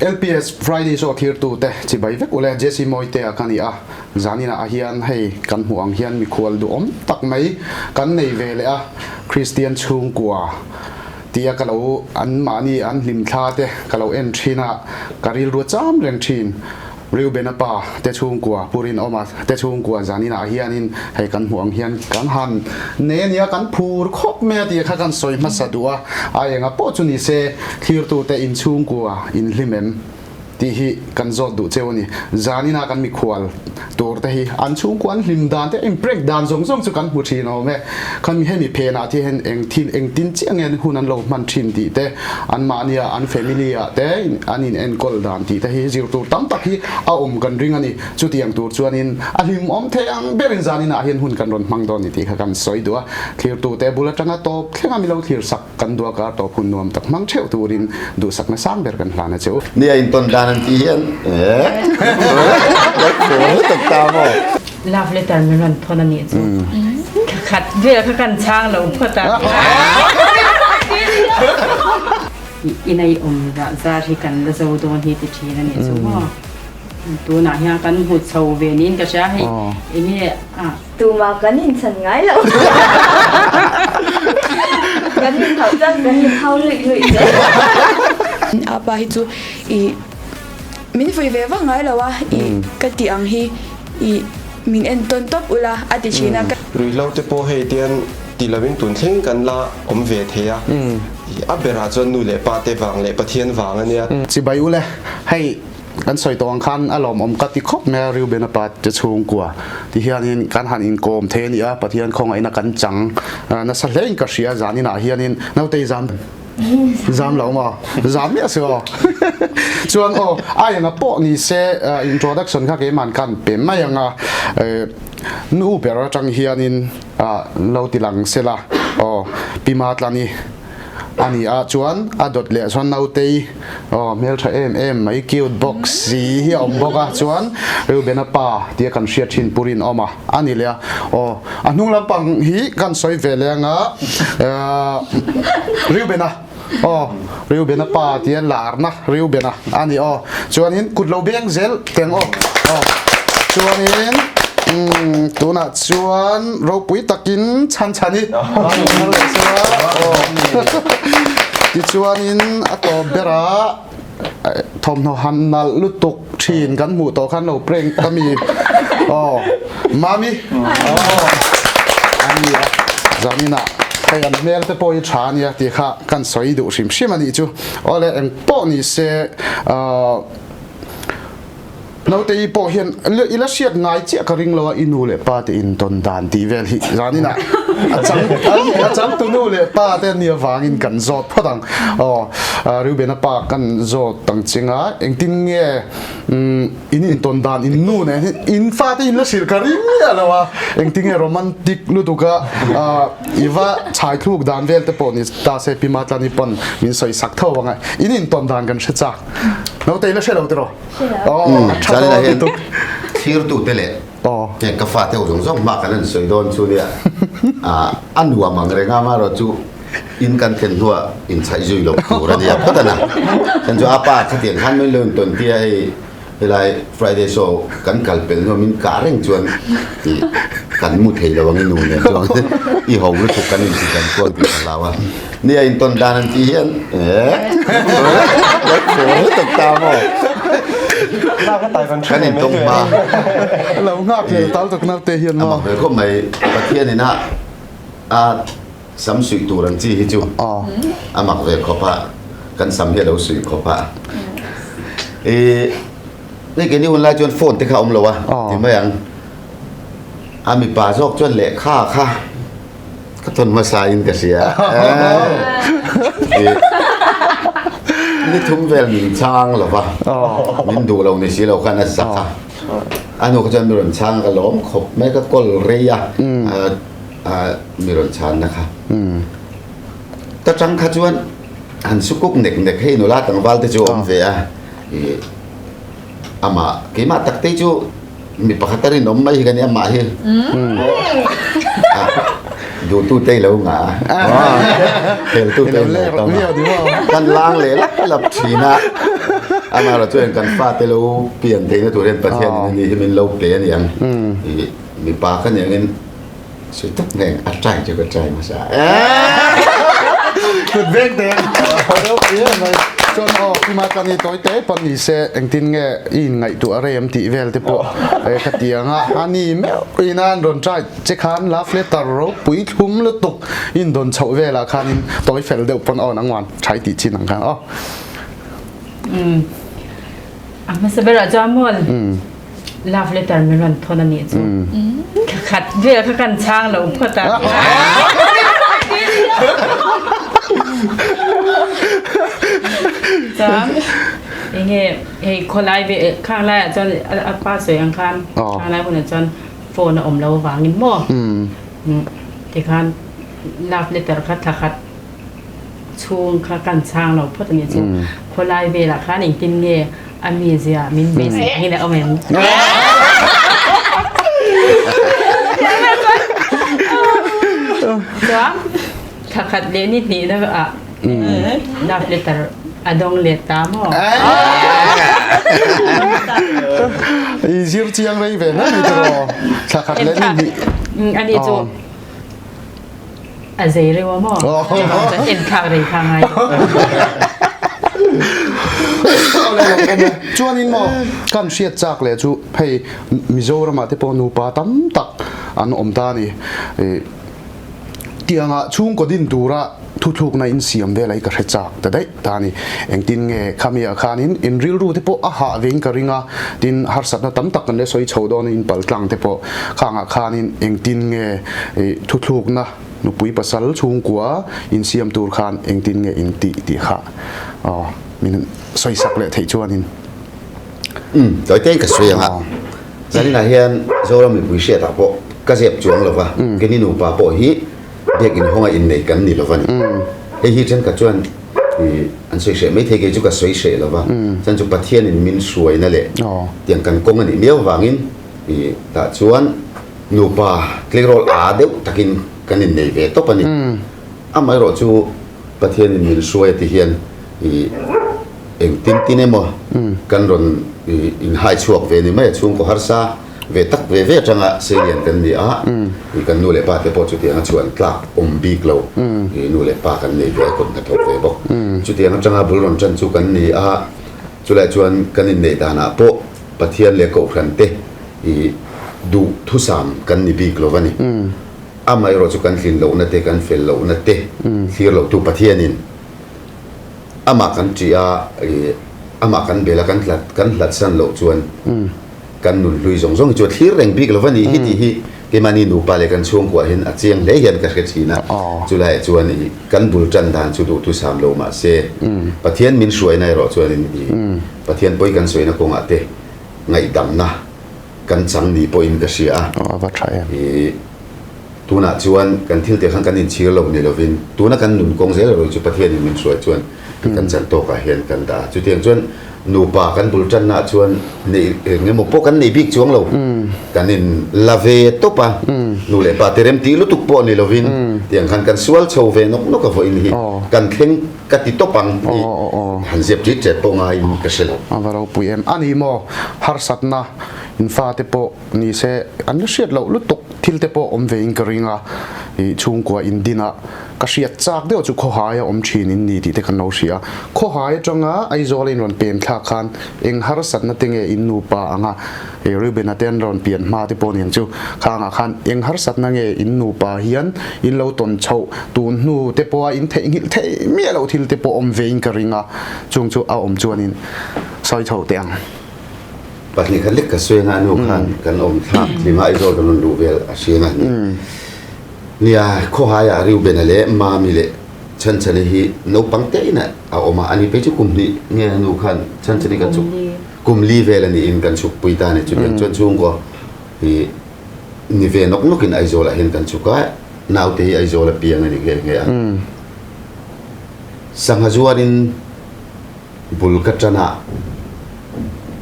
LPS Friday Show thirtute chibai vek ule Jesse Mawitea ka ni a, zaninah ah hian hei kan hmuh ang hian mikhual duhawm tak mai kan nei ve leh a, Kristian chhungkua tia ka lo an mahni an hlimthla te ka lo en thin a, ka rilru a cham reng thin. Reubena pa te chhungkua, Pu Rinawma te chhungkua zaninah hianin hei kan hmuh ang hian kan han nei a nia, kan phur khawp mai a tih kha kan sawi hmasa duh a, a enga pawh chu ni se thlirtute inchhungkua inhlim em tih hi kan zawt duh cheu a ni. Zaninah kan mikhual tur te hi an chhungkua an hlim dan te, in prank dan zawng zawng chu kan hmu thin awm e. Khan hemi phenah te hian eng thil engtin chiah nge hun an lo hman thin tih te, anmahnia an family ah te an in enkawl dan tih te hi zir tur tam tak hi a awm kan ring a ni. Chutiang tur chuanin a hlimawm thei ang berin zaninah hian hun kan rawn hmang dawn ni tih kha kan sawi duh a. Thlirtute bul atanga tawp thlenga milo thlir sak kan duh a kar tawp hun nuam tak hmang theuh turin duhsakna sang ber kan hlan a che u. Nia intawn dan an tih hian eh tak ta maw. Love letter min rawn thawn a nih chu. Khat vel kha kan chhang lo phawt a. I nei awm zah zar hi kan la zo dawn hi ti thin a nih chu maw. Tunah hian kan hmu chho ve niin ka hria hei enge a. Tumah kan inchhan ngai lo. Kan inhauh chuan kan inhau luih luih zel. Apa hi chu i min vui ve vak ngai lo a, i ka tih ang hi i min entawn tawp ula a ti thin a. Ruihhlo te pawh hei tian ti lovin tun thleng kan la awm ve thei a, a berah chuan nu leh pa te vang leh Pathian vang a nia. Chibai ule, hei Kan sawi tawh ang khan a lawmawm ka ti khawp mai a, Reuben-a pa te chhungkua ti hianin kan han inkawm thei a ni a, Pathian khawngaihna kan chang nasa hlein ka hria zaninah hianin nautei zam zam lo maw? Zam miah si aw. Chuan aw a enga pawh ni se introduction kha keiman kan pe mai ang a, nu ber atang hianin lo ti lang sela aw Pi Matlani. A ni a chuan a dawt leh chuan nautei aw hmeltha em em mai cute bawk si hi a awm bawk a chuan Reubena pa tia kan hriat thin Pu Rinawma a ni leh a aw a hnung lampang hi kan sawi ve leh anga ahh Reubena aw Reubena pa tia larna Reubena a ni aw chuanin kut lo beng zel teng aw aw chuanin umm tunah chuan ropui takin chhan chhan i tichuanin a tawp berah thawmhnaw han nalh lutuk thin kan hmuh tawh khan lo prank ka mi aw mami aw a ni a zaninah hei an hmel te pawh hi tha a nia tih kha kan sawi duh hrim hrim a nih chu. Awle eng pawh ni se naute i pawh hian i la hriat ngai chiah ka ring lo a i nu leh pa te in tawn dan tih vel hi zanin ah a chang a changtu nu leh pa te ania vangin kan zawt phawt ang aw Reubena pa kan zawt ang ching a engtin nge In intawn dan in nu nen hian in fate in la hrilh ka ring miah lo a, engtin nge romantic lutuk a i va chhai thluk dan vel te pawh ni ta se Pi Matlani pawn min sawi sak tho ang a, in intawn dan kan hre chak. Naute i la hre lo tiraw? Aw, a tha dawn lutuk. Thirtute leh heng ka fate ho zawng zawng hma kan han sawi dawn chu nia, a nuam ang reng a, amaherawhchu in kan thlen hnuah inchhaih zui loh tur a nia phawt a na. Chuan chu a pa khatiang khan min lo intawn tia hei helai Friday show kan kal pel hnuah min kah reng chuan ih kan mu thei lo ang i nu nen chuan i ho lutuk kan inti kan kual tih ka hlau a. Nia intawn dan an tih hian eh tak ta maw kan intawng hma. Lo nghak hlel tal tak naute hian maw. A mak ve khawp mai Pathian ina a Sam suih tur ang chi hi chu a mak ve khawp a, kan sam hi a lo suih khawp a. I hei keini hun lai chuan phone te kha a awm lo a ti mai ang. A mipa zawk chuan lehkha kha ka thawn hmasa in ka hria. Ni thum vel min chhang lo va, min duh lo ni si lo khan a zak a. A hnu kha chuan mi rawn chhang a ka lawm khawp mai, ka call rei a. A mi rawn chhanna kha. Ta tang kha chuan han sukuk nek nek hei nula tlangval te chu a awm ve a. Ih amah keimah tak te chu mi pakhat a rinawm mai hi ka ni amah hi. Duhtu te i lo ngah a. Heltu te i lo tam a. Kan lang leh lap lap thin a. Amaherawh chuan kan fate lo pian theihna tur hian Pathianin a ni hi min lo pe a ni ang. Ih mipa ka nih angin sawi tak nen a try chu ka try hmasa. Kut veng te a ropui em mai. Chuan aw Kima tlang hi tawi te pawn ni se engtin nge i inngaihtuah rei em tih vel te pawh ka ti ang a. A ni meuh ina an rawn try che khan love letter ropui thlum lutuk indawn chhoh velah khanin tawi fel deuh pawn aw nangman try tih chin ang khan aw. A hmasa berah chuan maw love letter min rawn thawn a nih chu. Thla khat vel kha kan chhang lo phawt a. Chuan enge hei khawlai ve khang laiah chuan a pa sawi ang khan khang lai hunah chuan phone a awm lo avangin maw tikhan love letter kha thla khat chhung kha kan chhang lo phawt a nih chu. Khawlai velah khan engtin nge a mizia min beisei angin a awm em? Chuan thla khat leh ni hnih na ah love letter a dawng let ta maw? I zir chiang rei ve hle mai tiraw? Thla khat leh ni hnih. Ani chu A zei reuh a maw? Chuan en thlak rei kha ngai lo. Chuanin maw kan hriat chak leh chu hei Mizoramah te pawh nupa tam tak an awm ta a ni. Tianga chhungkaw din tura thuthlukna in siam vel a hi ka hre chak ta daih ta a ni. Engtin nge khamiah khanin in rilru te pawh a hah vein ka ring a, tin harsatna tam tak kan la sawi chho dawn a in pal tlang te pawh khangah khanin engtin nge thuthlukna nupui pasal chhungkua insiam tur khan engtin nge in tih tih kha min sawi sak leh theih chuanin. Umm tawite ka sawi ang a, zaninah hian Zoram mipui hriatah pawh ka zep chuang lo va, keini nupa pawh hi biakinn hawnga innei kan ni lo va ni. Hei hi thenkhat chuan an sawi hreh maithei kei chu ka sawi hreh lo va, chuan chu Pathianin min hruaina leh tiang kan kawng a nih miau avangin tah chuan nupa tleirawl aa deuh takin kan innei ve tawp a ni. Amaherawh chu Pathianin min hruai a ti hian engtin tin emaw kan rawn inhai chhuak ve ni mai a, chhungkaw harsa ve tak ve ve atanga seilian kan ni a, kan nu leh pa te pawh chutianga chhuan tlak awm bik lo, nu leh pa kan nei ve a, kawt hnathawk ve bawk. Chutiang atanga bul rawn tan chu kan ni a, chulai chuan kan inneih danah pawh Pathian leh Kohhran te duh thusam kan ni bik lo a ni. Amaherawh chu kan hlin lohna te, kan fel lohna te thlir lotu Pathianin amah kan ṭih a, amah kan bel a, kan hlat kan hlatsan loh chuan kan nun hlui zawng zawng hi chu a thlir reng bik lo va ni hi tih hi keimahni nupa leh kan chhungkuah hian a chiang hle hian ka hre thin a. Chulaiah chuan i kan bul tan dan chu duhthusam lo mah se Pathian min hruaina erawh chuanin i Pathian pawi kan sawina kawngah te ngaihdamna kan chang ni pawhin ka hria a. A va tha em. I tunah chuan kan thil teh khan kan inchhir lo ni lovin tuna kan nun kawng zel erawh chu Pathianin min hruai chuan kan chan tawkah hian kan dah a. Chutiang chuan nupa kan bul tannaah chuan neih eng emaw pawh kan nei bik chuang lo. Kan in la ve tawp a, nu leh pa te rem tih lutuk pawh ni lovin tiang khan kan sual chho ve nawk nawk a vawiin hi kan thleng ka ti tawp ang tih han zep ṭit ṭet pawh ngaiin ka hre lo. A va ropui em. A ni maw harsatna in fate pawh ni se an la hriat loh lutuk thil te pawh awm ve in ka ring a, ih chhungkua in din a ka hriat chak deuh chu khawhai a awm thin in ni tih te kan lo hria. Khawhai atanga Aizawl a in rawn pem thlak khan eng harsatna te nge in nupa anga ih Reuben a te an rawn pian hma te pawh niang chu khangah khan eng harsatna nge in nupa hian in lo tawn chhoh tun hnu te pawha in theihnghilh theih miah loh thil te pawh awm ve in ka ring a, chung chu a awm chuanin sawi chho teh ang. Pahnih khat lek ka sawi anga a nu khan kan awm thlak hlim a Aizawl kan rawn luh vel a hria nga ni. Nia Khawhaiah Reuben-a leh Mami leh Chhanchhani hi naupang te in a awm a, ani phei chu kum hnih nge a nu khan Chhanchhani kan chhuk kum li vel a niin kan chhuk pui ta a ni. Chutiang chuan chhungkaw hi ni ve nawk nawk in Aizawl ah hian kan chhuk a, naute hi Aizawl a piang a ni nghe nghe a. Sangha zuarin Bul ka tan a,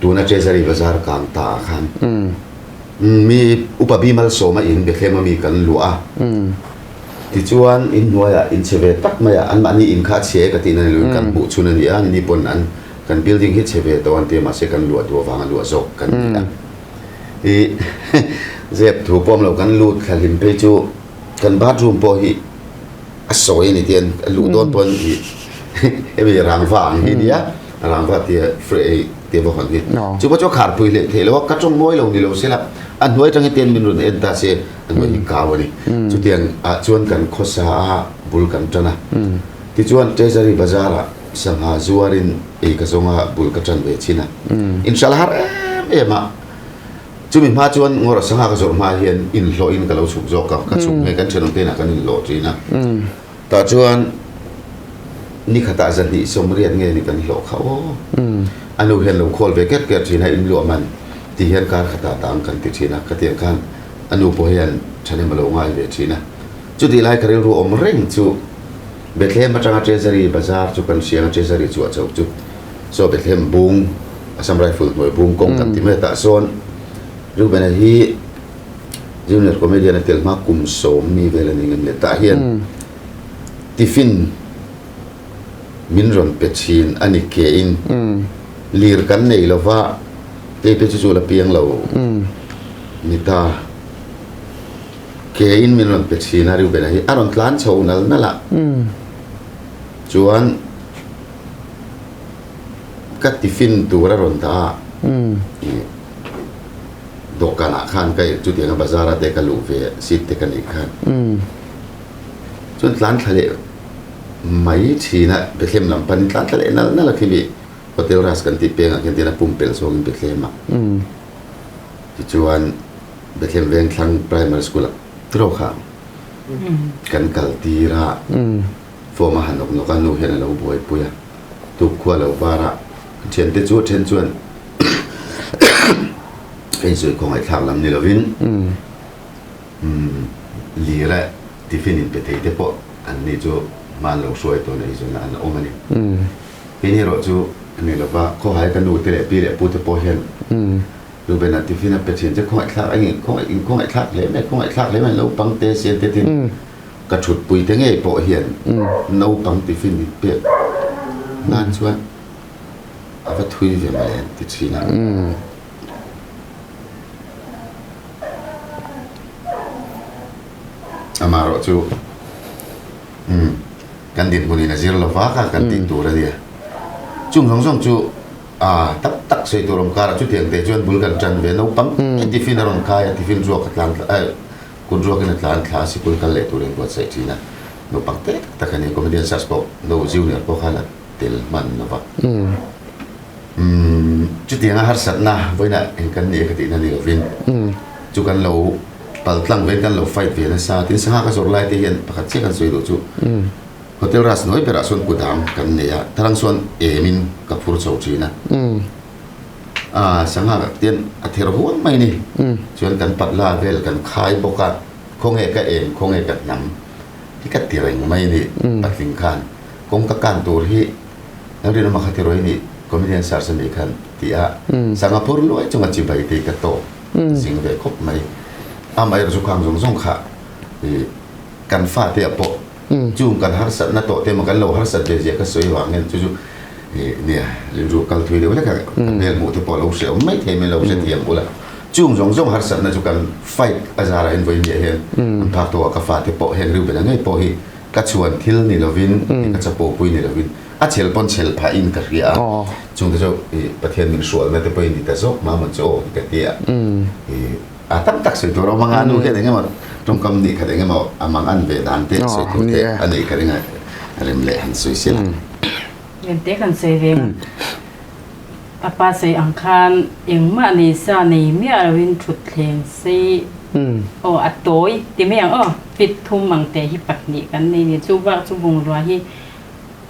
tuna Treasury Bazar kang ta ah khan mi upa bi malsawma in Bethlehem a mi kan luah a, tichuan in hnuaiah in che ve tak mai a, anmahni in kha a chhe e ka tihna ni loin kan hmuh chhun a ni a, anni pawn an Kan building hi chhe ve tawh an ti a, mahse kan luah duh avanga luah zawk kan ni a. I zep thu pawh awm lo, kan lut thla hlim phei chu kan bathroom pawh hi a sawi a ni tian a luh dawn pawn i hemi rangva ang hi nia, rangva tia fre tia va hawn hi. Chu pawh chu a kharpui hleh theih lo a, ka tawng mawi lo ni lo sela a hnuai atang hi tian min rawn en ta se a hnuai hi kau a ni. Chutiang ah chuan kan khawsa a bul kan tan a. Tichuan Treasury Bazar ah Sangha zuarin ei ka zawng a, bul ka tan ve chin a. Inhralh har em em a, chumi hma chuan ngawrh sangha ka zawrh hma hian inhlawhin ka lo chhuk zawk a, ka chhuk nge kan thenawm te inah kan inhlawh thin a. Tah chuan nikhatah zahnih sawmriat nge ni kan hlawh kha aw. A nu hian lo khawl ve ker ker thin a, inluah man ti hian kar khatah tang kan ti thin a, khatiang khan a nu pawh hian thahnem a lo ngai ve thin a. Chutih lai ka rilru awm reng chu Bethlehem atanga Treasury bazar chu kan hriang a, Treasury chu a cho chu saw Bethlehem bung, Assam Rifle hnuai bung kawng kan ti mai a, tah sawn Reuben-a hi Junior Comedian a tel hma kum sawm mi vel a ni ngem le, tah hian tiffin min rawn pe thin a ni kein lir kan nei lova kei te chu chu la piang lo ni ta. Keiin min rawn pe thin a, Reuben-a hi a rawn tlan chho nal nal a, chuan ka tiffin tur a rawn dah a, ih dawhkanah khan ka chutianga bazar a te ka luh ve seat te ka neih khan chuan tlan thla leh mai thin a, Bethlehem lam panin tlan thla leh nal nal a khimi Hotel Raj kan tih pengah khian tihian a pumpelh zawngin Bethlehem ah tichuan. Bethlehem Vengthlang Primary School ah tiraw kha kan kal tir a, form a han nawk nawk a, nu hian a lo buaipui a, tukkhua lo var a, thiante chu a then chuan ka insawi khawngaihthlak lam ni lovin lir a tiffin in pe thei te pawh an ni chu hman lo hruai tawn eizawn ah an awm a ni. Keini erawh chu a ni lova, khawhai ka nu te leh pi leh pu te pawh hian Reuben-a tiffin a pe thin che khawngaihthlak a nge khawngaih in khawngaihthlak hle mai khawngaihthlak hle mai naupang te sian te tin ka thutpui te ngei pawh hian naupang tiffin in pek nan chuan a va thui ve mawle an ti thin a. Amaherawh chu kan dinhmunin a zir lova kha kan tih tur a nia. Chung zawng zawng chu A tak tak sawi tur awm karah chutiang teh chuan bul kan tan ve naupang te tiffin a rawn khai a, tiffin ruak a tlan thla kut ruakin a tlan thla a, sikul kal leh turin buatsaih thin a, naupang te tak tak a ni, comedian search pawh no junior pawh khan a tel hman lo va. Umm chutianga harsatna vawiinah eng kan nih ka tihna ni lovin chu kan lo pal tlang vein kan lo fight ve nasa tin sangha ka zawrh lai te hian pakhat chiah kan sawi duh chu Hotel Raj hnuai berah chuan kudam kan nei a, tarang chuan emin ka phur chho thin a. Aa sangha tian a ther huang mai ni. Chuan kan patla vel kan khai bawk a, khawnge ka em khawnge ka hnam hi ka ti reng mai ni patling khan. Kawng ka kan tur hi Lalrinawma kha ti rawih ni comedian search a nih khan ti a, sangha phur luai chunga chibai te hi ka tawk zing ve khawp mai. Amaherawhchu khang zawng zawng kha ih kan fate ah pawh Chung kan harsatna tawh te maw kan lo harsat ve zia ka sawi vang hian chu chu nia rilru kal thui deuh hlek a, ka hmel hmuh te pawh a lo hre awm mai thei mai lo hre thiam ula. Chung zawng zawng harsatna chu kan fight a zarah hian vawiin hiah hian an phak tawh a, ka fate pawh heng rilru bela ngei pawh hi ka chhuan thil ni lovin ka chapo pui ni lovin a chhel pawn chhel phah in ka hria a, chung te chu Pathian min hrualna te pawhin ni ta zawk mah maw chu aw hi ka ti a. A tam tak sawi tur a awm anga nu hian engemaw tawngkam nih khat engemaw a mang an ve dan te sawi tur te a neih ka ring a rem leh han sawi sela. Rem te kan sawi ve ang. A pa sawi ang khan engmah nei sa nei miah loin thutthleng sei aw a tawi ti mai ang aw fit thum ang teh hi pahnih kan nei ni chu bak chu bungrua hi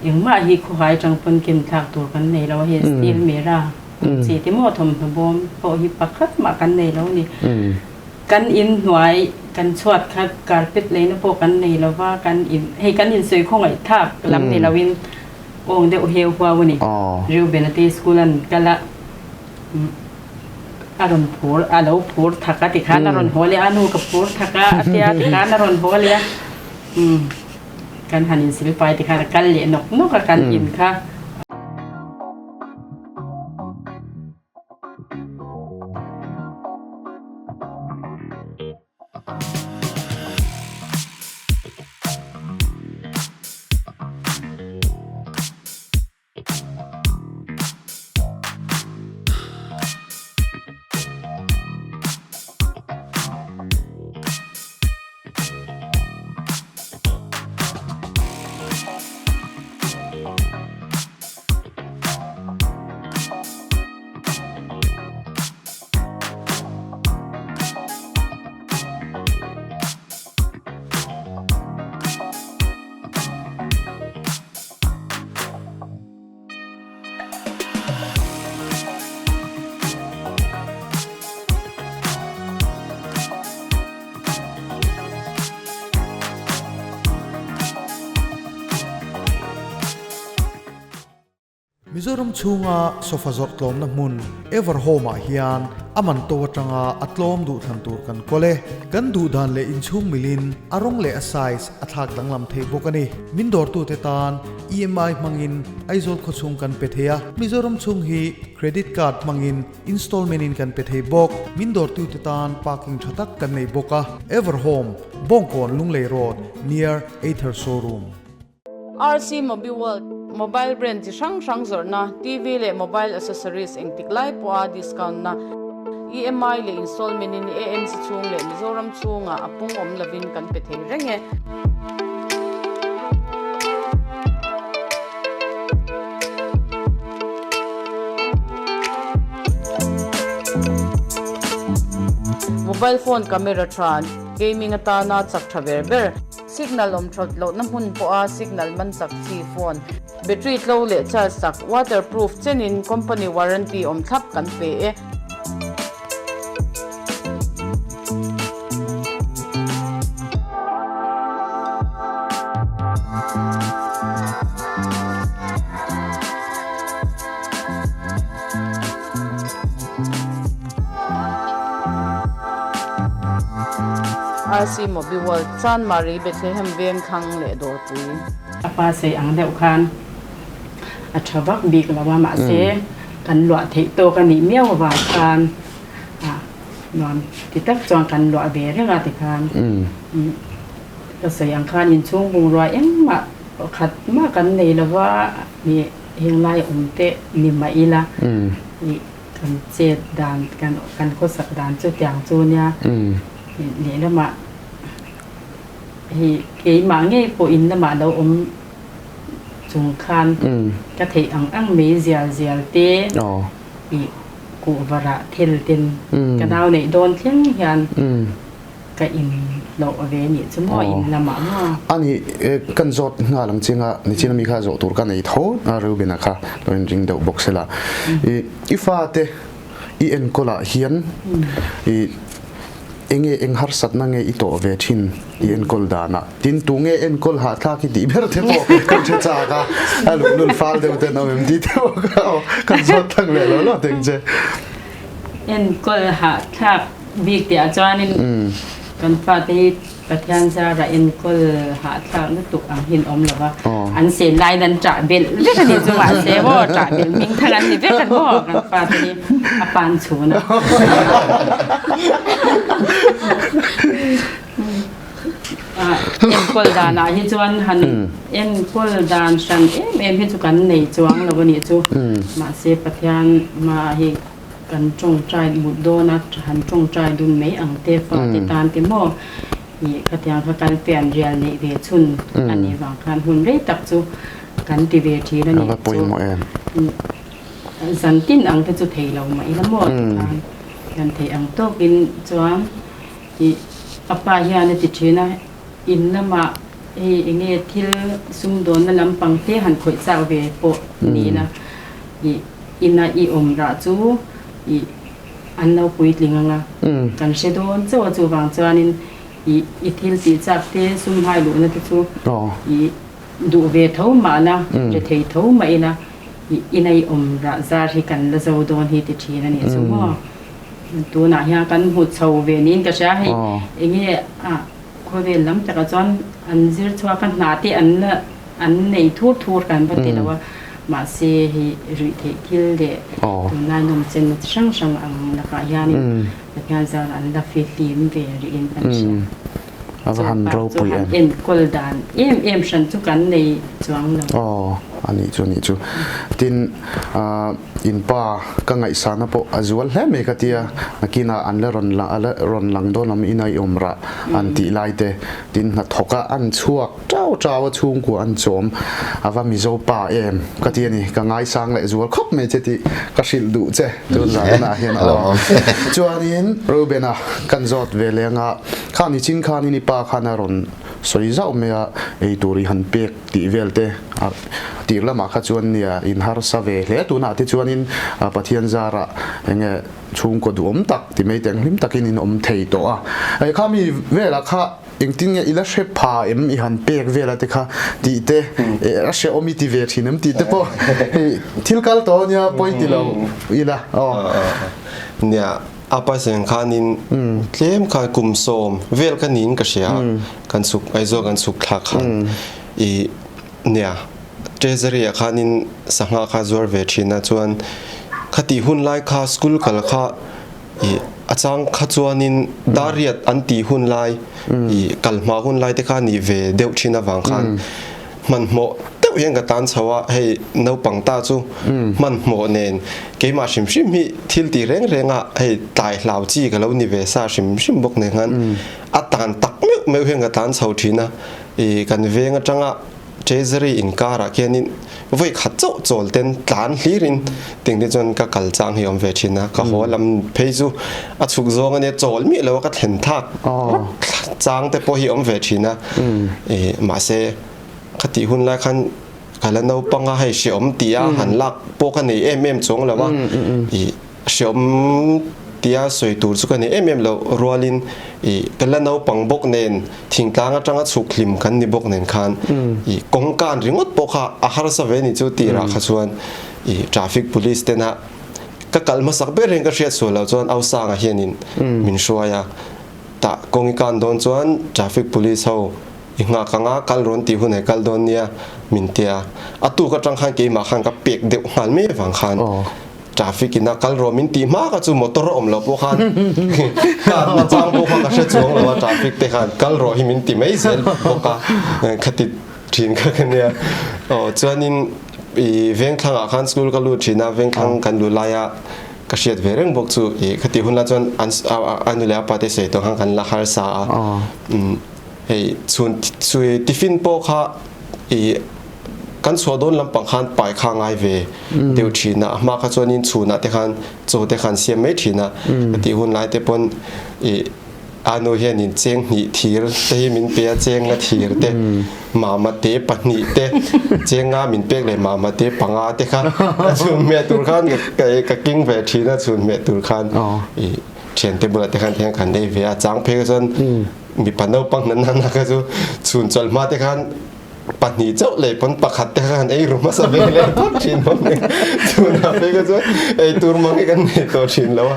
engmah hi khawhai atang pawn ken thlak tur kan nei lo a hei steel mera Chi te maw thawmhnaw bawm pawh hi pakhat mah kan nei lo ni. Kan in hnuai kan chhuat kha carpet leina pawh kan nei lo va, kan in hei kan insawi khawngaih thak lam ni loin awng deuh heu huau a ni. Reuben-a te school an kal a, a rawn phur a lo phur thak a tikhan a rawn haw leh a, nu ka phur thak a a tia tikhan a rawn haw leh a, kan han insilfai tikhan a kal leh nawk nawk a kan in kha. Mizoram chhunga sofa zawrh tlawmna hmun Everhome ah hian a man to atanga a tlawm duhthlan tur kan kawl e. Kan duhdan leh inchhung milin a rawng leh a size a thlak danglam thei bawk a ni. Min dawrtute tan EMI hmangin Aizawl khawchhung kan pe thei a, Mizoram chhung hi credit card hmangin installment in kan pe thei bawk. Min dawrtute tan parking tha tak kan nei bawk a. Everhome, Bawngkawn Lunglei Road, near Ather Showroom. RC Mobiworld, Mobile brand chi hrang hrang zawrhna, TV leh mobile accessories engtik lai pawha discount na, EMI leh installment in AMC chhung leh Mizoram chhungah a pung awm lovin kan pe thei reng e. Mobile phone camera tha, gaming atana chak tha ber ber. Signal awm that lohna hmun pawha signal man chak chi phone, battery tlo leh charge chak, waterproof chenin company warranty awm thlap kan pe e. RC Mobi World, Chanmari, Bethlehem veng thlang leh dawrpui. A pa sei ang deuh khan a tha vak bik lo a, mahse kan luah theih tawk a nih miau avang khan nuam ti tak chuan kan luah ve reng a tikhan ka sawi ang khan inchhung bungrua engmah pakhat mah kan nei lo va, Heng lai awm te ni mah ila ih kan chet dan kan kan khawsak dan chu tiang chu nia lehlamah hei keimah ngei pawh in lamah lo awm chung khan ka theih ang ang mai zial zial te ih kuhva rah thel ten ka nau neih dawn thleng hian Ka in loh ve nih chu maw in lamah maw? A ni, kan zawt nghal ang chinga nichin ami kha zawh tur ka nei tho a Reuben-a kha lo in ring deuh bawk sela. I fate i enkawl ah hian i enge eng harsatna nge i tawh ve thin i enkawl danah? Tin tu nge enkawl hahthlak i tih ber te pawh kan hre chak a, a luhlul fal deuh ten awm em tih te pawh kha kan zawt thang leh lo lo teng che. Enkawl hahthlak bik tih ah chuanin kan fate hi Pathian zara enkawl hahthlak lutuk ang hi an awm lo va, an sen laiin an ṭah belh vek a nih chu mahse maw ṭah belh hming thang an ni vek a maw kan fate hi a pan chhun a. Enkawl danah hi chuan han enkawl dan hran em em hi chu kan nei chuang lo a nih chu mahse Pathian hmaah hi kan tawngtai mut dawn a han tawngtai dun mai ang te fate tan te maw ih khatiang kha kan fian rial neih ve chhun a nih vang khan hun rei tak chu kan ti ve thin a nih chu zan tin ang te chu thei lo mah ila maw tikhan kan theih ang tawkin chuan Ih, a pa hian a ti thin a, in lamah hei eng nge thil sumdawnna lampang te han khawih chak ve pawh ni ila, ih, ina i awm rah chu ih an lo puitling ang a, kan hre dawn chauh a, chuvang chuanin ih i thil tih chak te sum hai luhna te chu ih duh ve tho mahna, hre thei tho mah ila, ih ina i awm rah zar hi kan la zo dawn hi ti thin a nih chu maw. Tunah hian kan hmu chho ve niin ka hria hei enge a khawvel lam takah chuan an zir chhuak a hna te an la an nei thur thur kan va ti lo a mahse hei ruih theih thil leh tunlai nawmchenna chi hrang hrang ang lakah hianin Pathian zarah an la fihlim ve rihin kan hria. A va han ropui em. Enkawl dan em em hran chu kan nei chuang lo. Aw, a nih chu a nih chu. Tin, in pa ka ngaihsana pawh a zual hle mai ka tia, nakinah an la rawn lang a la rawn lang dawn awm ina i awm rah an tih lai te, tin hnathawk a an chhuak chau chau a chhungkua an chawm a va Mizo pa em ka ti a ni, ka ngaisang leh zual khawp mai che tih ka hrilh duh che tun zanah hian aw. Chuanin Reuben-a kan zawt ve leng a. Kha ni chin khanin i pa khan a rawn sawi zauh mai a, ei tur i han pek tih vel te a tir lamah kha chuan nia in harsa ve hle tunah te chuanin Pathian zarah eng nge chhungkaw duhawm tak ti mai te ang hlim takin in awm thei tawh a. Kha mi velah kha Engtin nge i la hre pha em i han pek vel a te kha tih te a hre awm i ti ve thin em tih te pawh hei thil kal tawh ania pawi ti lo ila aw. Nia a pa seng khanin tlem khan kum sawm vel ka niin ka hria kan chhuk Aizawl kan chhuk thlak khan i nia treasury ah khanin sangha kha zuar ve thin a chuan khati hun lai kha school kal kha I a chang kha chuanin dariat an tih hun lai i kal hma hun lai te kha nih ve deuh thin avang khan hmanhmawh deuh hian ka tan chho a, hei naupang ta chu hmanhmawh nen keimah hrim hrim hi thil tih reng reng a hei tlai hlau chi ka lo ni ve sa hrim hrim bawk nen khan a tan tak meuh meuh hian ka tan chho thin a, i kan veng atanga Treasury inkarah khianin vawi khat chauh chawl ten tlan hlirin ting te chuan ka kal chang hi awm ve thin a, ka haw lam phei chu a chhuk zawng ania chawl miah lo a ka thlen thak chang te pawh hi awm ve thin a, mahse khatih hun lai khan ka la naupang a hei hreawm tih a han lak pawh ka nei em em chuang lo a, Hreawm tia sawi tur chu ka nei em em loh rualin ih ka la naupang bawk nen thingtlang atanga chhuk hlim kan ni bawk nen khan ih kawngkan ringawt pawh kha a harsa ve ni chu tirah kha chuan ih traffic police tena ka kal hmasak ber hian ka hriat sual loh chuan Ausanga hianin min hruai a tah kawng i kan dawn chuan traffic police ho I nghak anga kal rawn tih hun he kal dawn nia min tia a tuk atang khan keimah khan ka pek deuh nghal mai avang khan traffic in a kal rawh min tih hma kha chu motor a awm loh pawh khan car na chang pawh kha ka hre chuang lo a traffic te khan kal rawh hi min ti mai zel bawk a khati thin kha ka nia aw chuanin i vengthlang ah khan school ka lut thin a vengthlang kan luh laia ka hriat ve reng bawk chu i khati hun la chuan an a nu leh a pa te sawi tawh khan kan la harsa a hei chhun tiffin pawh kha i kan chhuah dawn lampang khan pai kha ngai ve deuh thin a, a hma kha chuanin chhunah te khan chaw te khan siam mai thin a, ka tih hun lai te pawn i a nu hianin cheng hnih thir te hi min pe a, chenga thir te mama te pahnih te chenga min pek leh mama te panga te kha a chhun hmeh tur khan ka king ve thin a chhun hmeh tur khan i thiante bulah te khan tihian kan ei ve a, chang phei kha chuan mipa naupang hna na na kha chu chhun chawlh hma te khan pahnih chauh leh pawn pakhat te khan ei ru hmasa ve leh phawt thin bawk nen chhunah phei kha chuan ei tur mang hi kan nei tawh thin lo a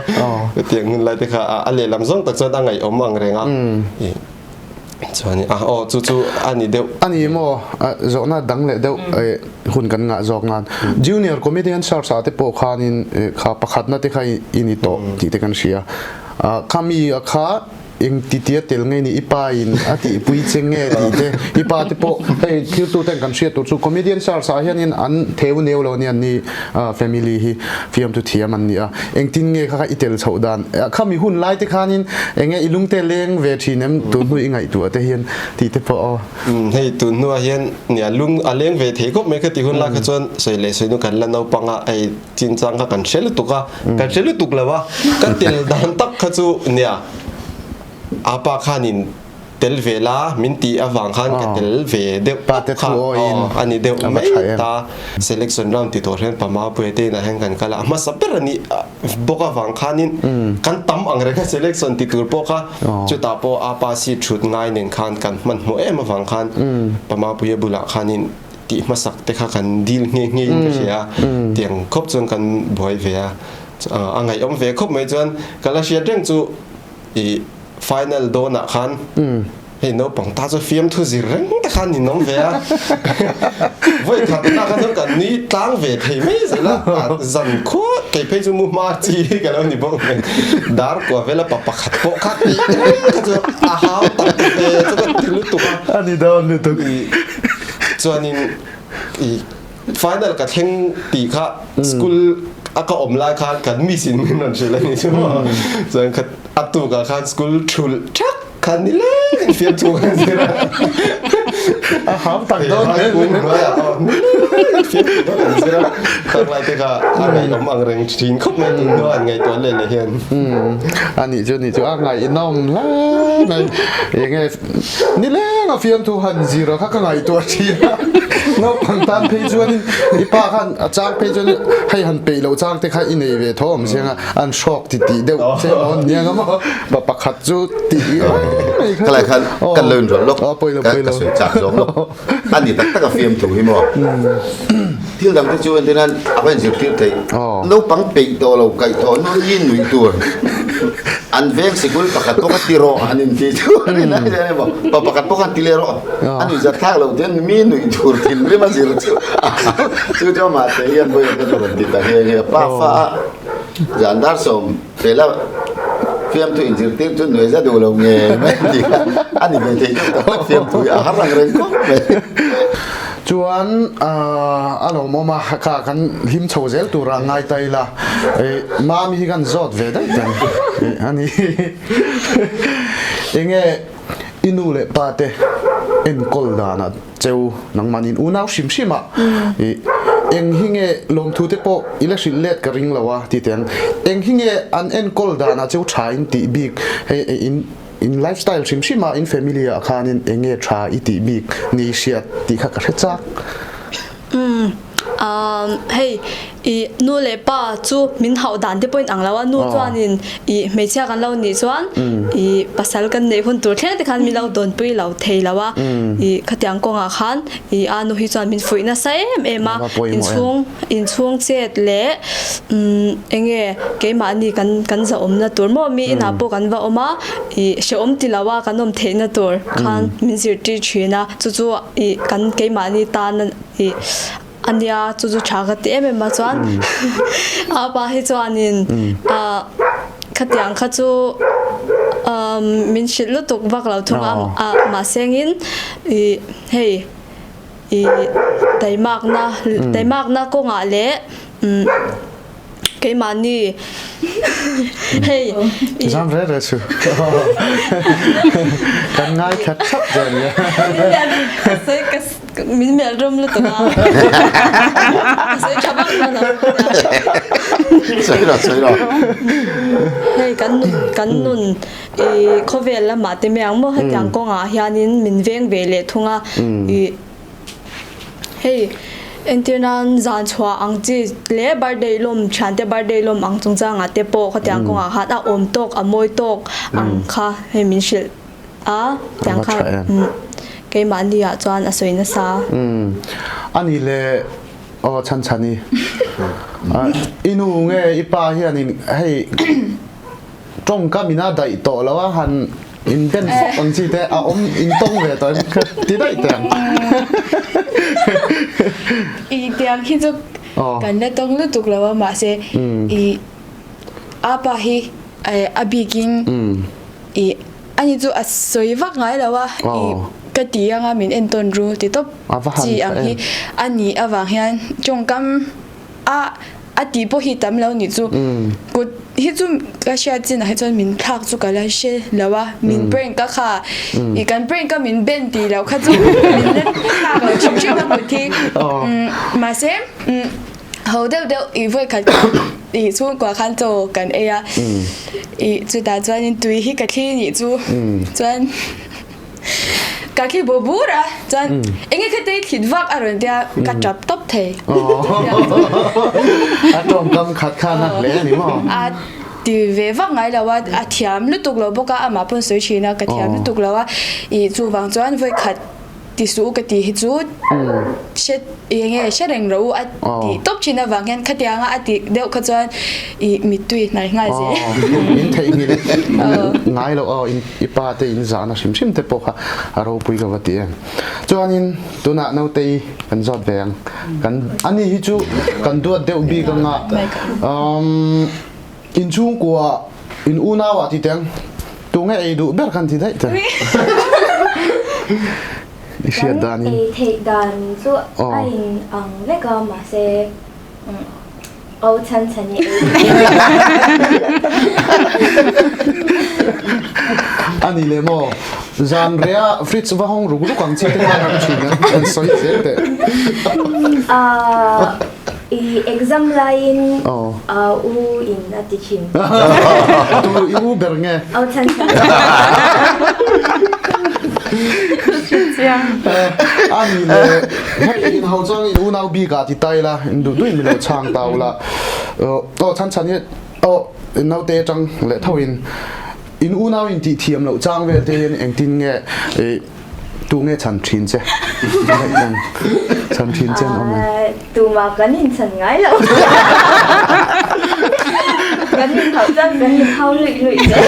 chutiang hun lai te kha a lehlam zawng tak chuan a ngaihawm ang reng a chuan a aw chu chu a ni deuh a ni maw zawhna dang leh deuh hun kan ngah zawk nan junior comedian search ah te pawh khanin kha pakhatna te kha i ni tawh tih te kan hria khami kha Eng titia tel nge ni i pa in a tihpui che nge tih te i pa te pawh hei thiltu ten kan hriat tur chu comedian stars ah hianin an theu neu lo ania ni family hi fiamtu thiam an ni a engtin nge kha kha i tel chhoh dan khami hun lai te khanin enge i lungte leng ve thin em tun hnu i ngaihtuah te hian tih te pawh aw. Hei tun hnuah hian nia lung a leng ve thei khawp mai kha ti hun lai kha chuan sawi leh sawi nu kan la naupang a hei chinchang kha kan hre lutuk a kan hre lutuk lo a ka tel dan tak kha chu nia a pa khanin tel ve la min tih avang khan ka tel ve deuh pa te kha thu awiin a ni deuh a va mai tha em. ta selection round ti tawh hian pama puia te inah hian kan kal a a hmasa ber a nih bawk avang khanin kan tam ang reng a selection ti tur pawh kha chutah pawh a pa seat thut ngai nen khan kan hmanhmawh em avang khan pama puia bulah khanin tih hmasak te kha kan dil nghe nghe in ka hria a tiang khawp chuan kan buai ve a a ngaihawm ve khawp mai chuan ka la hriat reng chu i final dawnah khan hei naupang ta chu fiamthu zir reng te khan ninawm ve a vawi khat na kha chuan kan nui tlang ve thei mai zel a zan khua kei phei chu mu hma chi ka lo ni bawk nen dar kua vela pa pakhat pawh kha tih reng kha chu a hau tak ve chu ka ti lutuk a a ni dawn lutuk. Chuanin i final ka thleng tih kha school a ka awm lai khan kan miss in min rawn hrilh a ni chu chuan kha a tukah khan school thulh thak khan ni leng in fiam chung an zir a a ham tak dawn hle kung hnuaiah aw ni leng in fiam chung an zir a khang lai te kha a ngaihawm ang reng thin khawp mai tun hnuah an ngaihtuah leh leh hian a nih chu nih chu a ngaihnawm hle mai enge Nileng a fiamthu han zir a kha ka ngaihtuah thin a. Naupang tan phei chuanin i pa khan a chang phei chuan hei han peih loh chang te kha i nei ve tho awm siang a, an hrawk ti tih deuh che maw nia nga maw pa pakhat chu tih i mai kha. Khalai khan kan lo inrawlh lawk, ka sawi chak zawng lawk. A ni tak tak a fiamthu hi maw. Thil dang te chu entir nan a va inzirtir theih. Naupang peih tawh lo kaih tawh nawn hi nuih tur. An veng sikul pakhat pawh kha ti rawh han inti chu a ni lai zel emaw pa pakhat pawh khan ti leh rawh. A nuih zat thlak loh chuan mi nuih tur thinrim a zir chu chu chu amah te hian vawi khat a rawn ti ta nghe nghe a. Pa fa a zan dar sawm pela fiamthu inzirtir chu nuih za duh lo nge mai a ti kha a ni ve thei deuh tak tak fiamthu hi a har ang reng khawp mai. Chuan a lawmawm a, kha kan hlim chho zel tura ngai ta ila, Mami hi kan zawt ve daih teh a ni. Enge i nu leh pa te enkawl danah cheu nangmahni in unau hrim hrim a, eng hi nge lawmthu te pawh i la hrilh let ka ring lo a ti teh ang. Eng hi nge an enkawl danah cheu tha in tih bik hei in In lifestyle hrim hrim a in family ah khanin eng nge tha i tih bik ni hriat tih kha ka hre chak. Umm ahm hei i nu leh pa chu min hauh dan te pawhin ang lo a, nu chuanin i hmeichhia kan lo nih chuan i pasal kan neih hun tur thleng te khan min lo dawnpui lo thei lo a, i khatiang kawngah khan i a nu hi chuan min fuih nasa em em a, inchhung inchhung chet leh umm eng nge keimahni kan kan zahawmna tur maw mi inah pawh kan va awm a ih hrehawm ti lo a kan awm theihna tur khan min zirtir thin a chu chu ih kan keimahni tan ih a nia chu chu tha ka ti em em a chuan a pa hi chuanin ah khatiang kha chu umm min hrilh lutuk vak lo thung a ah mahsengin ih hei. I taimakna taimakna kawngah leh umm keimahni hei i Zam re re chu kan ngai khat thap che ania. Ka sawi ka min melh rum lutuk a ka sawi tha vak dawn lo. Sawi rawh sawi rawh. Hei kan nun kan nun I khawvel lamah te mai ang maw hetiang kawngah hianin min veng ve leh thung a i hei entir nan zan chhuah ang chi leh birthday lawm thiante birthday lawm ang chungchangah te pawh khatiang kawngah khan a awm tawk a mawi tawk ang kha hei min hrilh a tiang kha keimahni ah chuan a sawi nasa. Ani leh aw chhan chhan i i nu nge i pa hianin hei Tawngka min a daih tawh lo a, han in ben fawk ang chi te a awm in tawng ve tawh em ti daih teh ang. I tiang hi chu kan la tawng lutuk lo a mahse i apa hi a bikin i ani chu a sawi vak ngai lo a i ka ti anga min entawn ru ti tawp chi ang hi a nih avang hian tawngkam a a tih pawh hi tam lo nih chu kut hi chu ka hriat chin ah hi chuan min thlak chu ka la hre lo a min prank a kha i kan prank a min ben tih loh kha chu min la thlak lo hrim hrim a kut hi mahse ho deuh deuh i vawi khat i chhungkua khan chaw kan ei a i chutah chuanin tui hi ka thli nih chu chuan. Ka khi bur bur a, chuan eng nge khate thlit vak a rawn tia ka tap tawp thei. A tawngkam khat khan a hle a ni maw? A ti ve vak ngai lo a, a thiam lutuk lo bawk a, amah pawn sawi thin a, ka thiam lutuk lo a, ih chuvang chuan vawi khat ti suh u ka tih hi chu hre eng nge hre reng rawh u a tih tawp thin avang hian khatianga a tih deuh kha chuan ih mittui hnai nghal zel. In theihnghilh ngai loh aw. I pa te in zahna hrim hrim te pawh kha a ropui ka va ti em. Chuanin tunah Nautei kan zawt ve ang. Kan ani hi chu kan duat deuh bik anga um in chhungkua in unau ah ti teng tunge ei duh ber khan ti daih teng. I hriat dan in. Kan ei theih dan chu a in ang vek a mahse Aw chhan chhan i ei. Ani le maw zan rea fridge va hawng ruk ruk ang chi te khan an thin an sawi zel teh. Ah i exam laiin u in a ti thin. Tu i u ber nge? Aw chhan chhan. A ni le, hei in ho chuan in unau bik ah ti ta ila, in duh duh in min lo chhang ta ula. Aw chhan chhan hi aw in naute atang leh tho in in unau in tih thiam loh chang vel te hian engtin nge tu nge chhan thin che? Chhan thin che an awm em? Tumah kan inchhan ngai lo. Kan inhauh chuan kan inhau luih luih zel.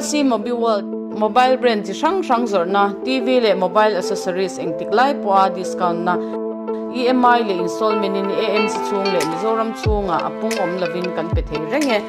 RC Mobiworld, Mobile brand chi hrang hrang zawrhna, TV leh mobile accessories engtik lai pawha discount na, EMI leh installment in AMC chhung leh Mizoram chhungah a pung awm lovin kan pe thei reng e.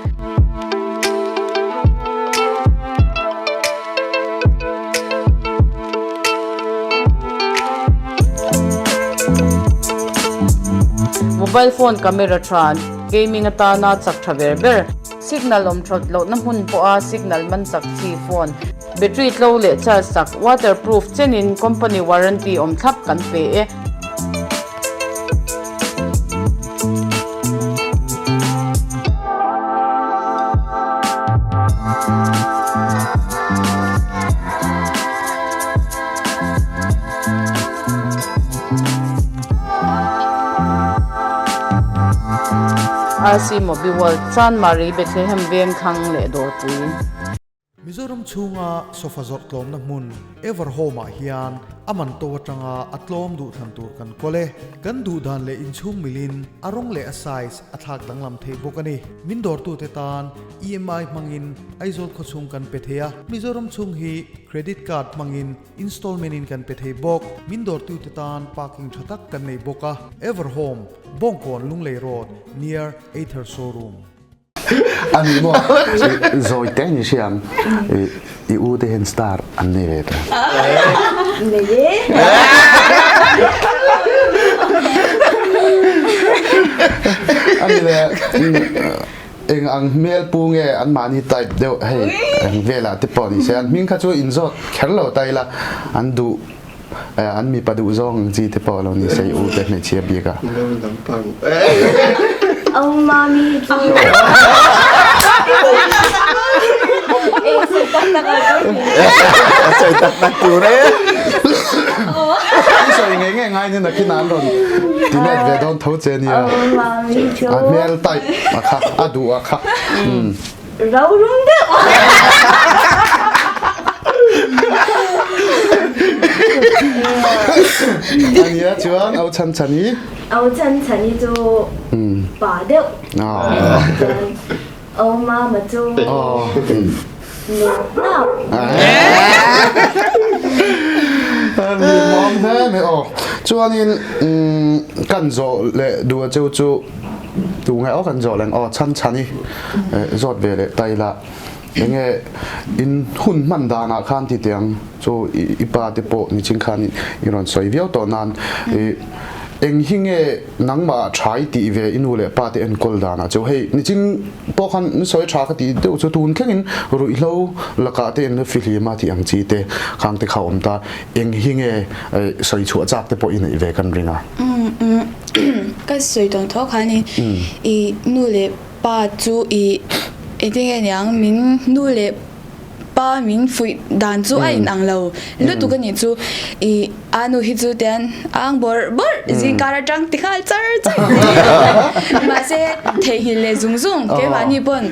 Mobile phone camera tha, gaming atana chak tha ber ber, signal awm that lohna hmun pawha signal man chak chi phone, battery tlo leh charge chak, waterproof chenin company warranty awm thlap kan pe e. RC Mobiworld, Chanmari, Bethlehem Vengthlang leh Dawrpui. Mizoram chhunga sofa zawrh tlawmna hmun Everhome ah hian a man to atanga a tlawm duh thlan tur kan kawl e. Kan duh dan leh inchhung milin a rawng leh a size a thlak danglam thei bawk a ni. Min dawrtute tan EMI hmangin Aizawl khawchhung kan pe thei a, Mizoram chhung hi credit card hmangin installment in kan pe thei bawk. Min dawrtute tan parking tha tak kan nei bawk a. Everhome, Bawngkawn Lunglei Road, near Ather Showroom. A ni maw? Zawi te ni hriam i u te hian star an nei ve ta. Nei e. A ni le eng ang hmel pu nge an mahni type deuh hei eng velah te pawh ni se an hming kha chu inzawt kher lo ta ila an duh An mipa duh zawng ang chi te pawh lo ni se i u te hmeichhia bik a. Au mami chu. Ei sawi tak tak a tur ni. Sawi tak tak tur e. I sawi ngei ngei ngai ni nakin an rawn ti let ve dawn tho che nia. Au mami chu. A hmel type a kha a duh a kha. Rau rum deuh. Ania chuan au chan chani. Au chan chani chu pa deuh. Au ma ma chu. Nu nap. Ni mom he me o. Chuanin kan zo le dua cheu chu Tu nge aw kan zawh leng aw chhan chhan i zawt ve leh ta ila enge in hun hman danah khan ti tiang chu i pa te pawh nichin khan i rawn sawi viau tawh nan eng hi nge nangmah tha i tih ve i nu leh pa te enkawl danah chu hei nichin pawh khan in sawi tha ka tih deuh chu tun thlengin ruihhlo lakah te in la fihlim a tih ang chi te khang te kha awm ta eng hi nge sawi chhuah chak te pawh i neih ve kan ring a. Ka sawi tawn tho khanin i nu leh pa chu i engtin nge niang min nu leh pa. pa min fuih dan chu a in ang lo lutuk a nih chu i a nu hi chu tian a ang bawrh bawrh zingkar atang ti nghal char char mahse theihnghilh leh zung zung keimahni pawn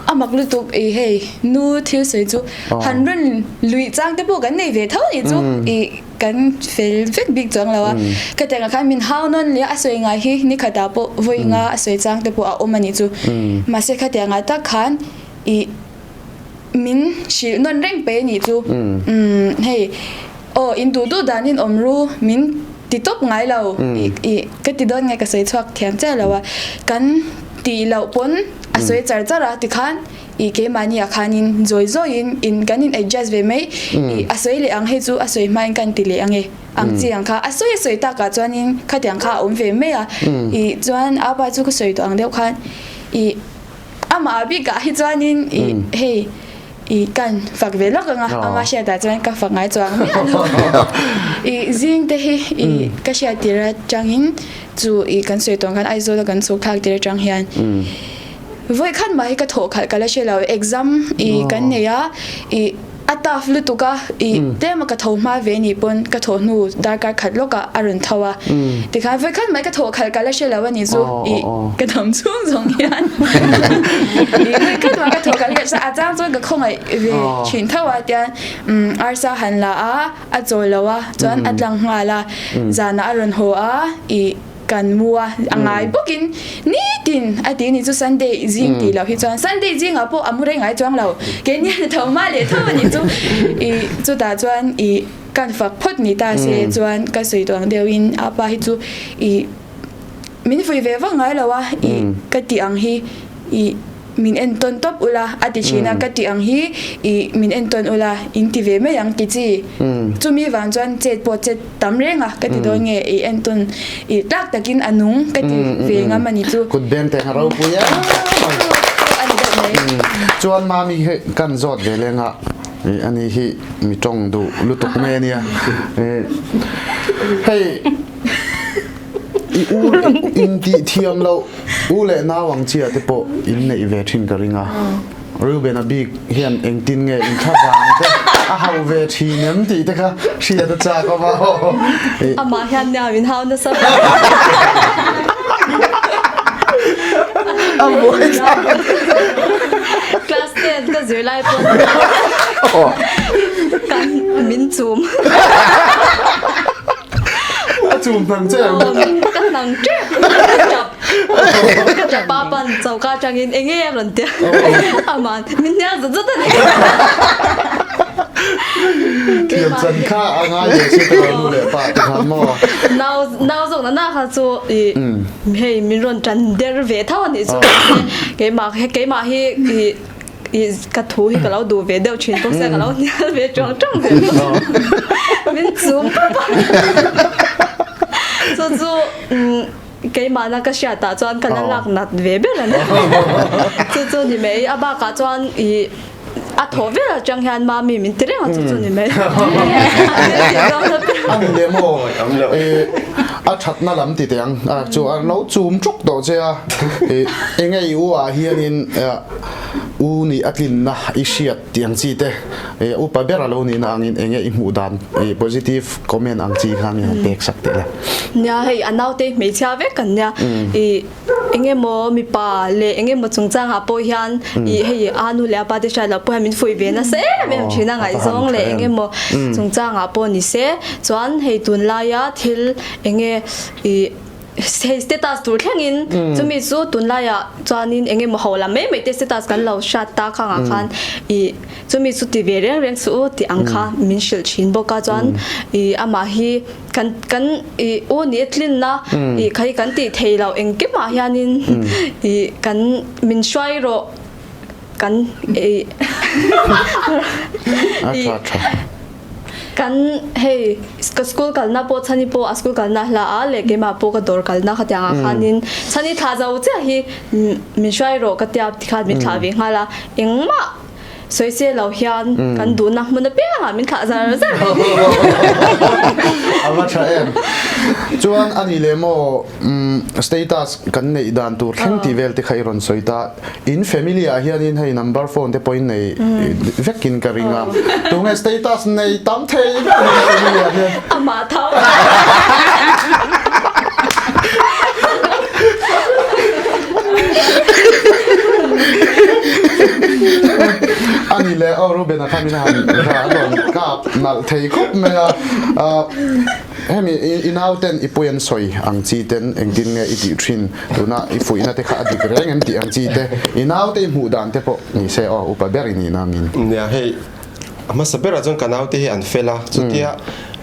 a mak lutuk i hei nu thil sawi chu han rawn luih chang te pawh kan nei ve tho a nih chu i Kan fel vek bik chuang lo a, khatiang ah khan min hau nawn leh a sawi ngai hi ni khatah pawh vawi nga a sawi chang te pawh a awm a nih chu. Mahse khatiang ah tak khan ih min hrilh nawn reng pe a nih chu. Umm hei aw in duh duh danin awm ru min ti tawp ngai lo ih ih ka ti dawn nge ka sawi chhuak thiam chiah lo a, kan tih loh pawn a sawi char char a tikhan I keimahni ah khanin zawi zawiin in kan in adjust ve mai i a sawi leh ang hei chu a sawi hmain kan ti leh ang e ang chi ang kha a sawi a sawi takah chuanin khatiang kha a awm ve mai a i chuan a pa chu ka sawi tawh ang deuh khan i amah bikah hi chuanin i hei i kan fak ve lawk ang a ama hriatah chuan ka fak ngai chuang miah lo i zing te hi i ka hriat tir atangin chu i kan sawi tawh ang khan Aizawl a kan chhuk thlak tir atang hian. Vawi khat mah hi ka thawh khalh ka la hre lo, exam i kan nei a, i a tough lutuk a, i tlem a ka tho hma ve nih pawn ka thawh hnu darkar khat lawk ah a rawn tho a, tikhan vawi khat mah hi ka thawh khalh ka la hre lo a nih chu, i ka dam chhung zawng hian i vawi khat mah ka thawh khalh ka a chang chuan ka khawngaih ve thin tho a tian arsa han la a, a chawl lo a, chuan a tlang nghal a, zanah a rawn haw a, i. Kan mu a, a ngai bawkin nitin a ti ni chu Sunday zing tih loh hi chuan Sunday zingah pawh a mu rei ngai chuang lo keini a tho hma leh tho a nih chu i chutah chuan i kan fak phawt ni ta se chuan ka sawi tawh ang deuhin a pa hi chu i min vui ve vak ngai lo a i ka tih ang hi i Min entawn tawp ula a ti thin a, ka tih ang hi i min entawn ula in ti ve mai ang ti chi. Chumi vang chuan chet pawh chet tam reng a ka ti dawn nge i entawn i tlak takin a nung ka ti ve ngam a ni chu. Kut beng teng a ropui em mai. A ni deuh mai. Chuan mami hi kan zawt ve leng a, ani hi mi tawng duh lutuk mai a nia. Hei i u in tih thiam loh. U leh nau ang chiah te pawh in neih ve thin ka ring a, Reuben-a bik hian engtin nge in thla vang te a hau ve thin em tih te kha hriat a chak awm a. Amah hian nia min hau nasa ber. A buai thlak. Class ten ka zir lai pawh kan min chum. A chum hnang che ang. Ka hnang tep. Ka tap. Ka tap a pan choka atangin eng nge a rawn tia. Aman min hnial zut zut a ni. Thiam chan kha a ngai ve se tawh nu leh pa te khan maw. Nau nau zawk na na kha chu i hei min rawn tan der ve tho a nih chu. Keimah keimah hi i I ka thu hi ka lo duh ve deuh thin bawk sia ka lo hnial ve tang tang ve bawk min chum pawp a chu chu keimahna ka hriat ah chuan ka la lak nat ve ber a ni chu chu ni mai a bakah chuan i a thaw vel atang hian mami min ti reng a chu chu ni mai a ni leh maw a thatna lam ti teh ang chu a lo chum ṭuk tawh che a enge i u ah hianin U nih a tlinna i hriat tih ang chi te, upa ber a lo nihna angin enge i hmuh dan positive comment ang chi kha mi han pek sak teh le. Nia hei a naute hmeichhia vek kan nia i enge maw mipa leh enge maw chungchangah pawh hian i hei a nu leh a pa te hriat loh pawh hian min fuih ve nasa em em thin a ngaihzawng leh enge maw chungchangah pawh ni se chuan hei tunlaia thil enge i Hei status tur thlengin chumi chu tunlaiah chuanin eng emaw ho lam mai mai te status kan lo hriat ta khangah khan ih chumi chu ti ve reng reng suh u tih ang kha min hrilh thin bawk a chuan ih amah hi kan kan ih u nih a tlinna ih kha hi kan tih thei loh engkimah hianin ih kan min hruai rawh kan ih ih. Kan hei ka school kalna pawh chhani pawh a school kalna hla a leh keimah pawh ka dawr kalna khatiang ah khanin chhani thlah zo chiah hi min hruai rawh ka tia tikhan min thlah ve nghal a engmah. Sawi lo hian kan duhna hmun apiangah min thlah zar zar. A va tha em. Chuan a ni leh maw status kan neih dan tur thleng tih vel te kha i rawn sawi ta. In family ah hianin hei number phone te pawhin nei vekin ka ring a. Tunge status nei tam thei ber in family ah hian? Amah tho. Ani leh aw Reuben a kha min han a rawn kap nalh thei khawp mai a. Hemi i nau ten i pui an sawi ang chi ten engtin nge i tih thin tuna i fuihna te kha a dik reng em tih ang chi te i nau te i hmuh dan te pawh ni se aw upa ber i nih nangin. Nia hei a hmasa berah chuan ka nau te hi an fel a chutia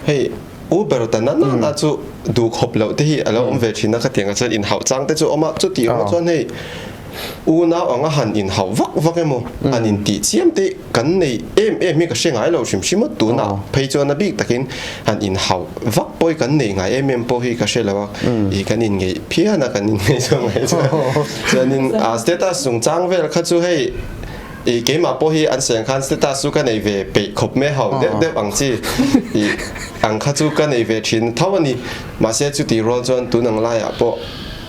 hei U ber ta na na na chu duh khawp loh te hi a lo awm ve thin a, khatiangah chuan inhauh chang te chu a awm a, chutih rual chuan hei unau anga han inhauh vak vak emaw han intih chiam te kan nei em em hi ka hre ngai lo hrim hrim a, tunah phei chuan a bik takin han inhauh vak pawh hi kan nei ngai em em pawh hi ka hre lo a, ih kan inngeih phian a, kan inngeih chuan ngai chuan chuanin status chungchang vel kha chu hei I keimah pawh hi an seng khan status chu ka nei ve peih khawp mai ho deuh deuh ang chi i ang kha chu ka nei ve thin tho a ni. Mahse chutih rual chuan tun ang laiah pawh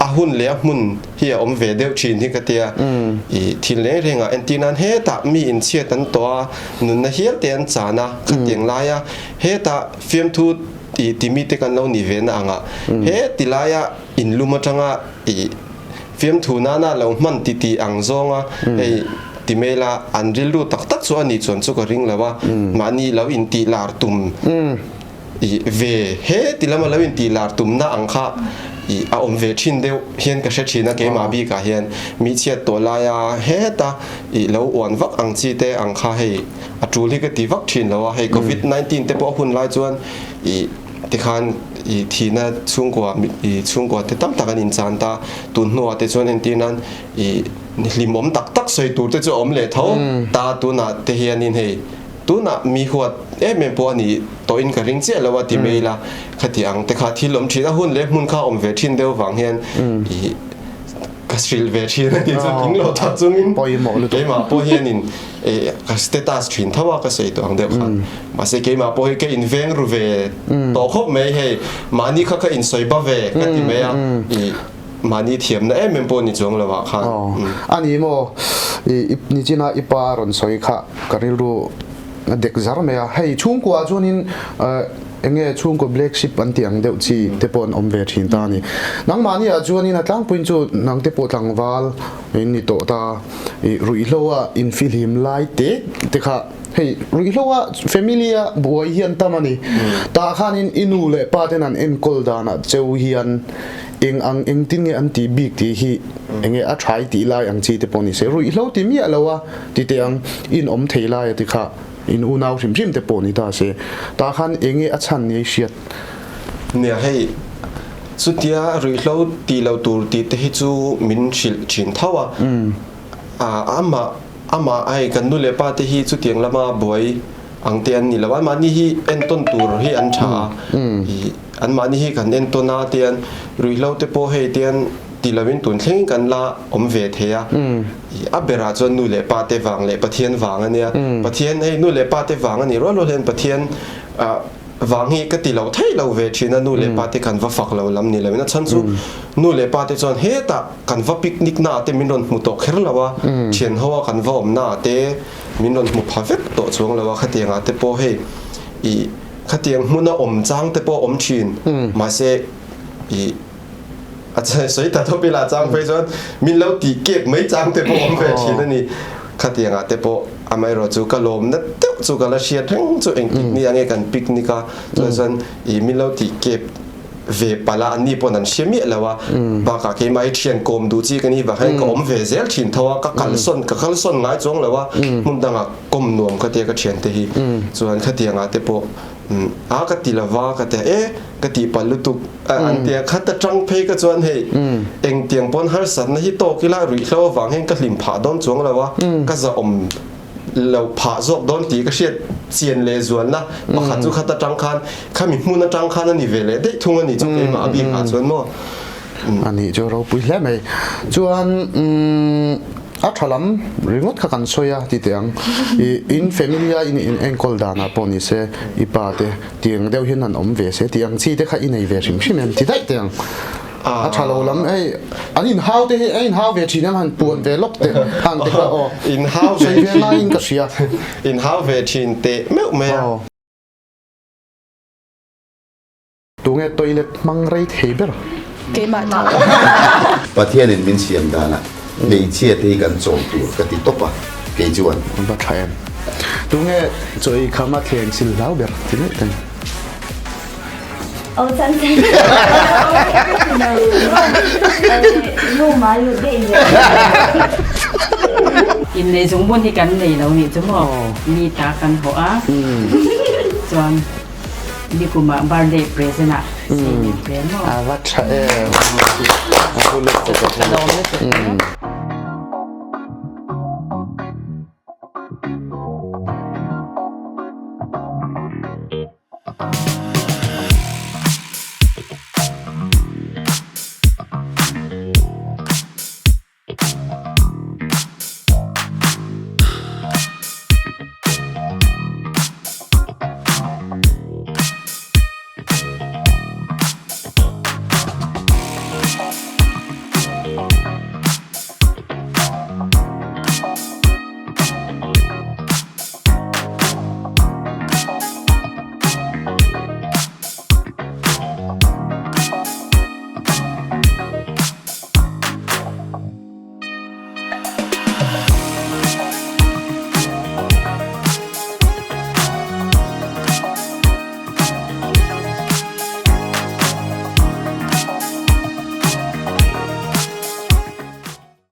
a hun leh a hmun hi a awm ve deuh thin hi ka tia. I thil reng reng ah entir nan hetah mi inchhiat an tawh a, nunna hial te an chan a, khatiang laia hetah fiamthu i timi te kan lo ni ve na angah he ti laia inlum atanga i Fiamthu nana lo hman ti ti ang zawnga hei ti mai la, an rilru tak tak chu a ni chuan chu ka ring lo a, mahni lo intih lar tum i ve he ti lama lo intih lar tumna ang kha i a awm ve thin deuh hian ka hre thin a, keimah bikah hian mi chhiat tawh laia heta i lo uan vak ang chi te ang kha hei a tul hi ka ti vak thin lo a, hei covid 19 te pawh a hun lai chuan i Tikhan i thihna chhungkua i chhungkua te tam tak an inchan ta. Tun hnuah te chuan entir nan i hlimawm tak tak sawi tur te chu a awm leh tho ta. Tunah te hianin hei tunah mi huat em em pawh a ni tawhin ka ring chiah lo a ti mai ila. Khati ang te kha thil awm thin a hun leh hmun kha awm ve thin deuh vang hian i ka hrilh ve thin a tih chu tling lo tak chungin keimah pawh hianin ka status thin tho a ka sawi tawh ang deuh khan. Mahse keimah pawh hi ka inveng ru ve tawh khawp mai hei mahni kha ka insawi ba ve ka ti mai a i mahni thiamna em em pawh ni chuang lo ah khan. A ni maw i nichina i pa rawn sawi kha ka rilru a dek zar mai a hei chhungkua chuanin enge chhungkaw black sheep an tih ang deuh chi te pawh an awm ve thin ta a ni. Nangmahni ah chuanin a tlangpuiin chu nangte pawh tlangval in ni tawh ta i ruihhlo a infihlim lai te te kha Hei ruihhloa family a buai hi an tam a ni. Tah khanin i nu leh pa ten an enkawl danah cheu hian eng ang engtin nge an tih bik tih hi enge a thai tih lai ang chi te pawh ni se. Ruihhlo ti miah lo a ti teh ang in awm thei lai a ti kha in unau hrim hrim te pawh ni ta se. Tah khan enge a chhan ni hriat. Nia hei chutia ruihhlo ti lo tur tih te hi chu min hrilh thin tho a. Amah Amah hei kan nu leh pa te hi chutiang lama buai ang te an ni lo a, mahni hi entawn tur hi an tha a, ih anmahni hi kan entawn a tian ruihhlo te pawh hei tian ti lovin tun thlengin kan la awm ve thei a, ih a berah chuan nu leh pa te vang leh Pathian vang a nia, Pathian hei nu leh pa te vang a nih rual rual hian Pathian ah Vang hi ka ti lo thei lo ve thin a, nu leh pa te kan va fak lo lam ni loin a chhan chu nu leh pa te chuan hetah kan va picnic na ah te min rawn hmu tawh kher lo a, thian ho a kan va awm na ah te min rawn hmu pha vek tawh chuang lo a, khatiang ah te pawh hei ih khatiang hmun a awm chang te pawh a awm thin mahse ih A sawi ta tawp ila chang phei chuan min lo tih kep mai chang te pawh awm ve thin a ni. Khatiangah te pawh amaherawh chu ka lawmna deuh chu ka la hriat reng chu engtik ni ange kan picnic a chuan chuan ih min lo tih kep ve palh a anni pawn an hre miah lo a bakah keimah hi thian kawm duh chi ka ni vang hian ka awm ve zel thin tho a ka kalsawn ka kalsawn ngai chuang lo a hmun dangah kawm nuam ka tia ka thiante hi chuan khatiangah te pawh a ka ti lova ka tia e ka tih palh lutuk an tia khat atang phei ka chuan hei engtiang pawn harsatna hi tawk ila ruihhlo avang hian ka hlim phah dawn chuang lo a ka zahawm lo phah zawk dawn tih ka hriat chian leh zualna pakhat chu khat atang khan khami hmun atang khan a ni ve leh daih thung a ni chu keimah a bikah chuan maw a nih chu ropui hle mai chuan. A tha lam ringawt kha kan sawi a ti teh ang. I in family a in in enkawl danah pawh ni se i pa te tiang deuh hian han awm ve se tih ang chi te kha i nei ve hrim hrim em ti daih teh ang. A tha lo lam hei an in hau te hi a in hau ve thin em han puan ve lawk teh hang te kha aw. In hau ve Sawi ve laiin ka hria. In hau ve thin teh meuh mai a. Tunge toilet hmang rei thei ber? Keimah tho. Pathianin min siam danah hmeichhia te hi kan chawm tur ka ti tawp a, kei chuan. An va tha em. Tunge chaw ei khama thleng sil hlau ber ti daih teng. Aw chan chan. Room ah lut daih leh. Innei zungbun hi kan nei lo nih chu maw? Mi ta kan hawh a. Chuan. Nikumah birthday present ah sei min pe maw? A va tha em. A hlu lutuk a. Ka lawm lutuk.